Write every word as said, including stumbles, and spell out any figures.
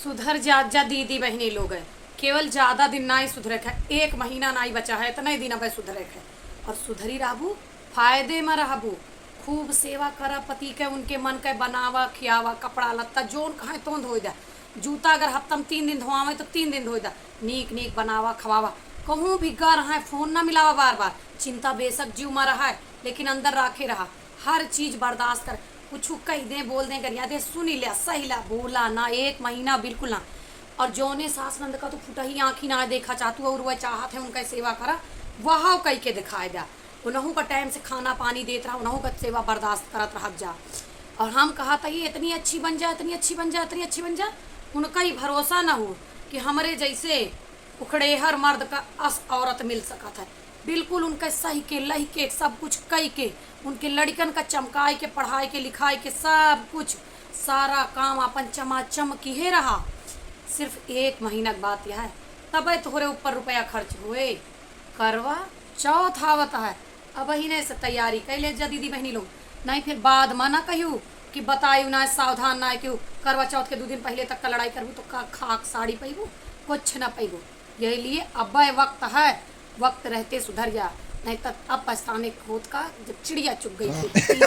सुधर जा, जा दीदी बहिनी लोग, केवल ज्यादा दिन नाई सुधरे के है, एक महीना नाई बचा है, इतने दिन अबे सुधरे के है। और सुधरी रहबू, फायदे में रहबू, खूब सेवा करा पति के, उनके मन के बनावा, खियावा, कपड़ा लत्ता जोन कहे तोन धोई दा, जूता अगर हफ्ता में तीन दिन धोआवे तो तीन दिन धोई दा, नीक नीक बनावा, खवावा, कहूँ भी गर है फोन ना मिलावा बार बार, चिंता बेशक जीव में रहा है लेकिन अंदर राखे रहा, हर चीज बर्दाश्त कर, कुछ कह दे, बोल दे, गरिया दे, सुनी ले, सही ला, बोला ना, एक महीना बिल्कुल ना। और जौने सास नंद का तो फुटही आँखी ना देखा चाहतू और वह चाहत है उनका सेवा करा, वह कह के दिखाए दा। उनहू का टाइम से खाना पानी देत रहा, उनहू का सेवा बर्दाश्त करत रहत जा। और हम कहा था, "ये इतनी अच्छी बन जा, इतनी अच्छी बन जा, इतनी अच्छी बन जा।" उनका ही भरोसा ना हो कि हमरे जैसे उखड़ेहर मर्द का अस औरत मिल सकत है। बिल्कुल उनके सही के, लही के, सब कुछ कई के, उनके लड़िकन का चमकाए के, पढ़ाए के, लिखाए के, सब कुछ, सारा काम अपन चमाचम किहे रहा। सिर्फ एक महीना के बात यह है, तबे तोहरे ऊपर रुपया खर्च हुए। करवा चौथ आवत है, अबहिने से तैयारी कइ ले जा दीदी बहिनी लोग, नहीं फिर बाद में ना कहियो कि बतायु ना, सावधान ना कहियो। करवा चौथ के दो दिन पहले तक का लड़ाई करबू तो का खाक साड़ी पैबू, कुछ ना पैबू। यही लिए अब वक्त है, वक्त रहते सुधर जा, नहीं तो अब पछताने होत का, जब चिड़िया चुग गई थी।